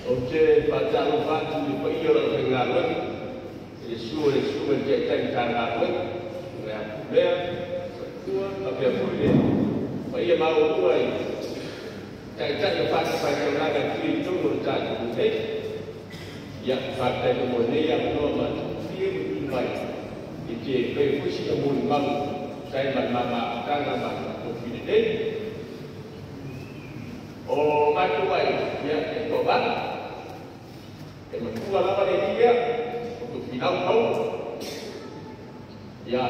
Ou te faatalofa atu i le paia o le aufaigaluega, i le susu o le susuga i le Taitai Matagaluega, le Pulea Faletua, faapea foi le paia maualuga i Taitai o fatafaitaulaga e fia i totonu o le tatou nuu nei. Ia, faafetai foi mo lenei avanoa matagofie ua tuuina mai e te faia foi sina molimau e tusa ai ma le ma mafutaga matagofie lenei. O matou aiga, ia, e toavalu. E matua lava le alii lea, o Tofilau Paulo. Ia,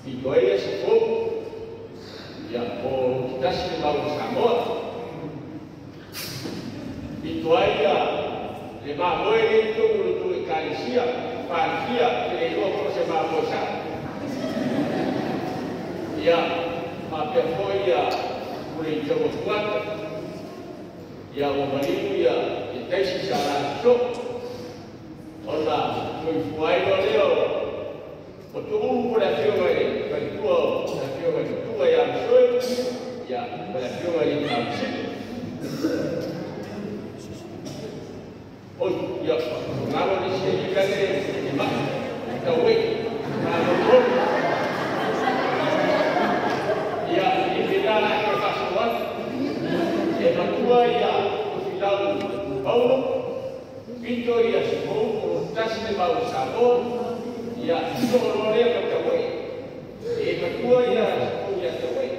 fito ai ia Sefou, ia, o Tasi le mau Samoa. Fito ai ia le mamoe le i totonu o le tou Ekalesia, palifia, te le iloa po o se mamoe sao. Ia, faapea foi ia Puleitaua Fuata, ia ua maliu ia le taisi sa lato ona soifua ai loa lea o Tuuu po le afioga i le faletua o le afioga i le matua ia Masoe, ia ma le afioga i le Faamasino. Oi, ia, galo le isi alii lea le mai, tauei, malolo. Ia, i pena la e faasolo atu, e matua ia Tofilau Paulo, pito ia Sefou, o tasi le mau Samoa, ia soo loa lea ma Tauei. E matua ia Sefou ia Tauei.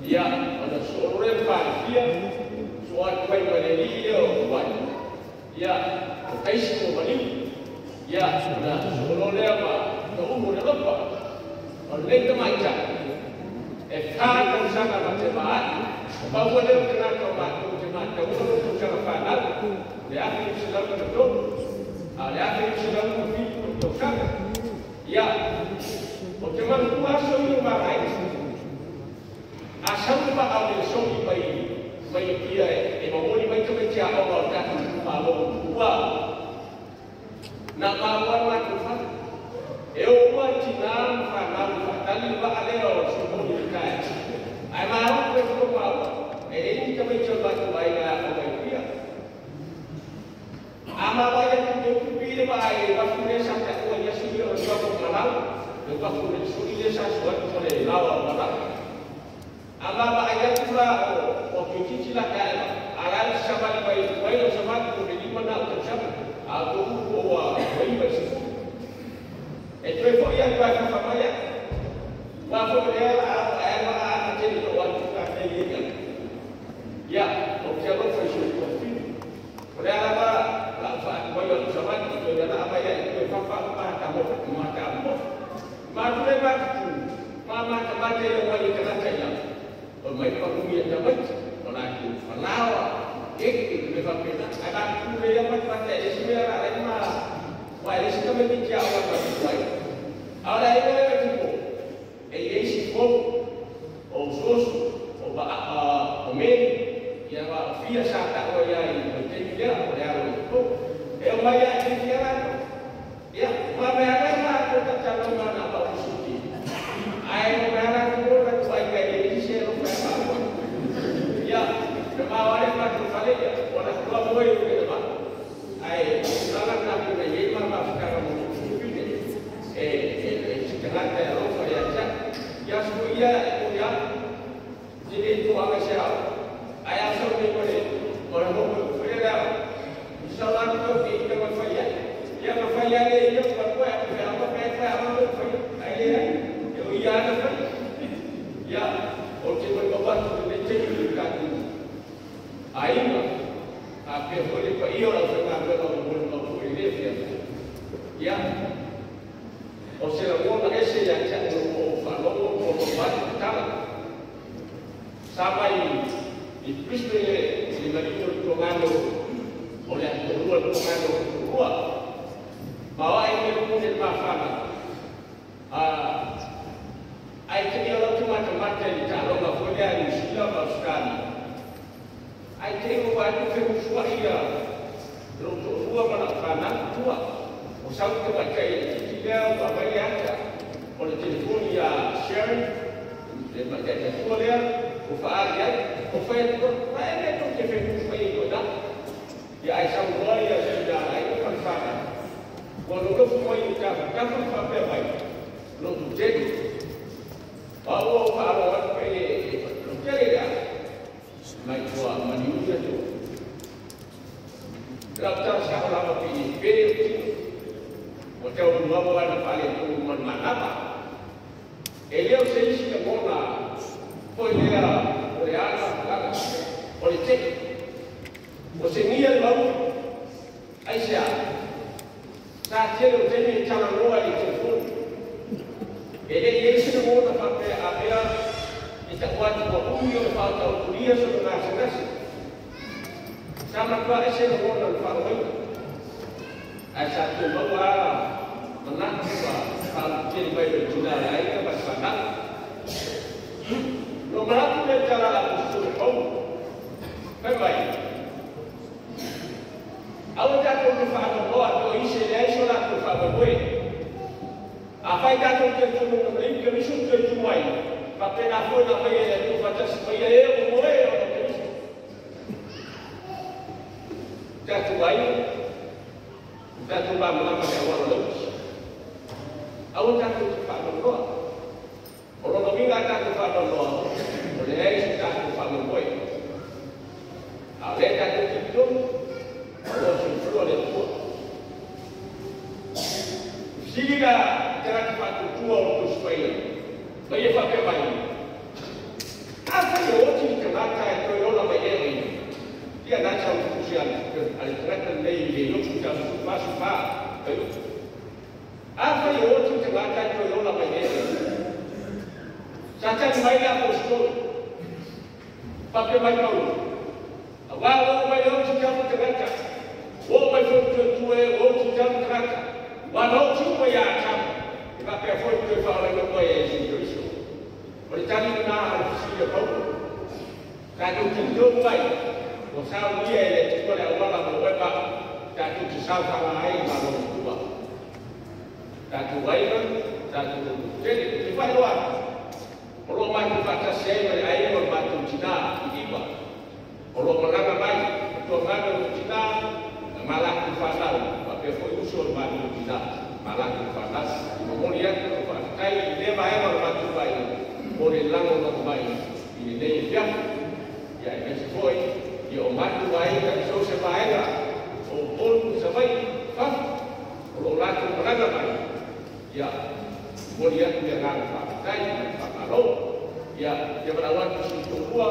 Ia, ona soo loa lea ma Palifia, soo atu ai ma le alii lea o Tuai. Ia, o taisi mo maliu. Ia, ona soo loa lea ma Taumu le Lopa. O lenei tamaitai, e 4 tausaga ma te vaai. O maua lea o tagata o matou te mataua lo tausaga fanau, le 1993, a le 1997 tausaga. Ia, o te manatua aso ia o magaina. A sau le vaa o le sogi mai mai Apia e momoli mai tamaiti aoga o tatou itumalo ua na maua matou fale. E o uma tinā ma fanau i faatali le vaa lea o somoli i taeao. Ae maua e fua maua, e leai ni tamaiti o le matou aiga e aoga i Apia. A maua ia tu te utupi le vaa i le uafu lea sa taua i aso ia o le uafu o Malau, le uafu o le soli lea sa sua atu ma le laoa o Malau. A vaavaai atu la o toeitiiti lata ae a la le savali mai mai o savali o le 5 na o tausaga, a o tou ua 9 i 10. E toe foi atu ai fafa mai ai. Ua foi lea la a ae a a tele o atu ka fai ia. Ia, o te alofa i soifua fili. O le lava la fa mai o savali i toe na mai ai toe fafa ma ta mo ma ta mo. Ma tu le ma tu ma ma ta ma te o mai tagata ia. O mai pa ku ia ta mai. O la ku falawa. E ke me fa pena. Ai ba tu le ia ma ta e si me ra le ma. Wa e si ka me ti a wa ma tu ai. Ahora aí vai tipo e esse fogo o soso o ba o me ia va fia sa ta o ia i o te ia o le alo i ko e o mai a te ia la ia ma me ala ma ko ta ta no ma na ba o suti ai o me ala ko la tu ai ka e se ro fa ma ia me ma wale ma tu fale ia o la tua mo e ke ma ai la la na ku na ye ma ma fa ka mo su e e e se tagata e alofa ia te ia su ia e ko ia te le tu anga se au ai a sau ni kore o le mo ko le la sa la ko ki te ma fa ia ia ma fa ia le ia pa ko e fa ma fa fa ma fa ai le e o ia na fa ia o te mo ko ba le te ni ka tu ai ma a pe fo le pa ia o fa ma ko mo mo ko le fia ia o se la mona ese ia te o o whanongo o o whai tala. Sa mai i Brisbane le marito le tongano o le atorua le tongano rua. Ma o ai me pune le mawhana. Ai te ia lau mata mata i taaloga foi lea New Zealand ma Australia. Ai te o atu fe usua ia lo to'olua ma lau fanau tua. O sau te matai e titi lea ua mai le ata o le telefoni ia Sharon, le matai te tua lea, o faali ai, o fai atu, ma e le tau te fe usua i to'o. Ia ai sau Lau tau sa o lava pi pe o tino. O te o maua ai na pale tu man manapa. E leo se isi ka mona foi lea o le ala lala o le te. O se nia le mau ai se a. Sa tele o tene e tala loa i telefoni. E le i se mona fa pe a mea e ta atu wa umi o le whātau turia so ngā senase. Sa matua e se mona le whaoina. Ai sa tu maua manatu wa whaotele mai le tuna le aina ma whanau. No manatu le tala la pusule hou. Fai mai. Aua tātou te whaanoa to ise le aiso la te whaanoe. A whai tātou te tunu na mei ke misu te tuai. Pa pena foi na mai e tu whatasi mai e o moe o no ke misu. Tātou ai, tātou mā mana ma te awara lauti. Aua tātou te whaanoa. O lono minga tātou whaanoa, o le aiso tātou whaanoe. A le tātou te tunu, o se le tua. Siliga te raki whātutua o Tuspaia. Mai e whapea mai. A whai o oti te ngāta e toi ola mai e mai. Ia nā tau tusi a le tagata nei le lotu tau su pā. A whai o oti te ngāta e toi ola mai e mai. Sa tani mai le apostolo. Whapea mai maua. A wā o mai o ti tau te ngāta. O mai foi te tue o ti tau te ngāta. Wa no tu mai a tau. E whapea foi te whaola no mai e si Kristo. O le tali nā a le fisi a paulo. Tātou te tō mai. O sao ia e le tua le awala mo weba. Tātou te sao whanga ai ma lo tua. Tātou aina, tātou tele, te whai loa. O lo mai te whatasi ai mai ai o le mātou tina i iwa. O lo malanga mai, o tua ngana o tina, malaki whanau, wapea foi uso o le mātou tina, malaki whanau. O moni atu o whakatai i le vaega o le mātou mai, o le lango na mai i le nei fiafu. Ia e mese foi, i o mātou ai ka so se vaega, o polu sa vai, fafu, o lo lātou malanga mai. Ia, moni atu ia ngā whakatai, mai whakaro. Ia, ia mana watu si tōkua,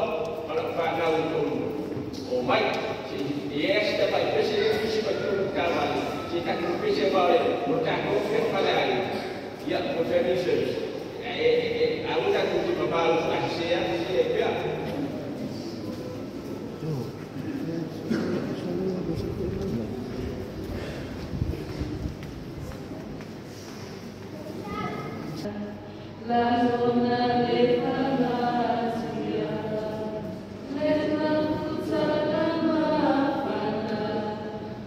mana whanau i tōnu. O mai, yes, te mai pese e pese mai tōnu kā mai. Si taku pese mai, o taku whale ai. Ia, mo family service. E, a o taku te papau a se a se e pea. La zona de Palacia, le mafuta la mafana,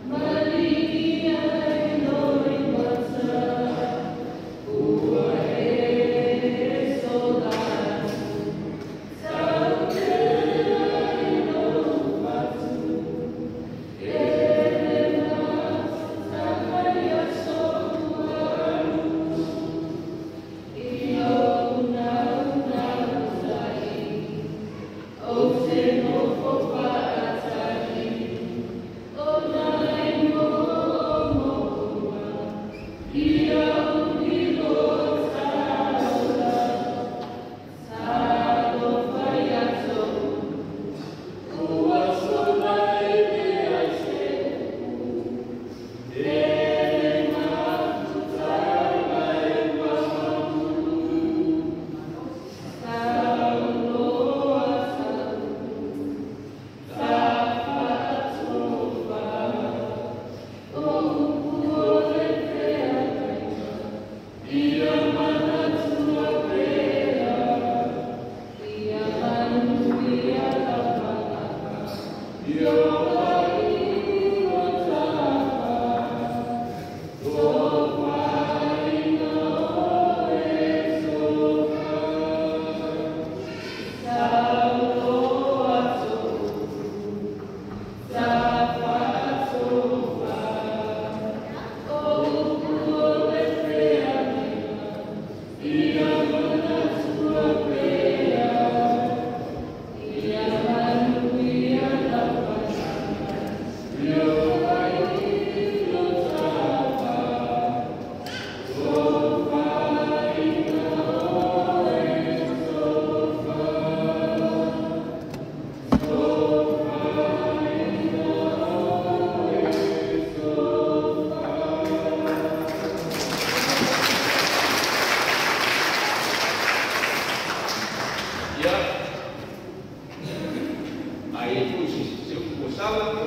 Maria eloi mata, ua e solatu, tau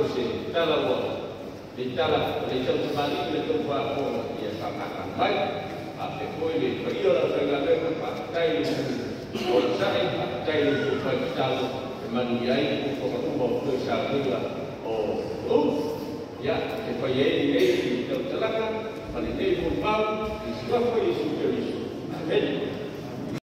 o se tala ua le tala le tautamali le taufaatoga ia faakaka mai faapea foi le paia o le aufaigaluega. Faafetai le olasai, faafetai le tou faitatalo e manuia ai fuafuaga uma o toe saunoiga o Ruth ia e fai ai lenei tautalaga ma lenei molimau i suafa o Iesu Keriso. Amene.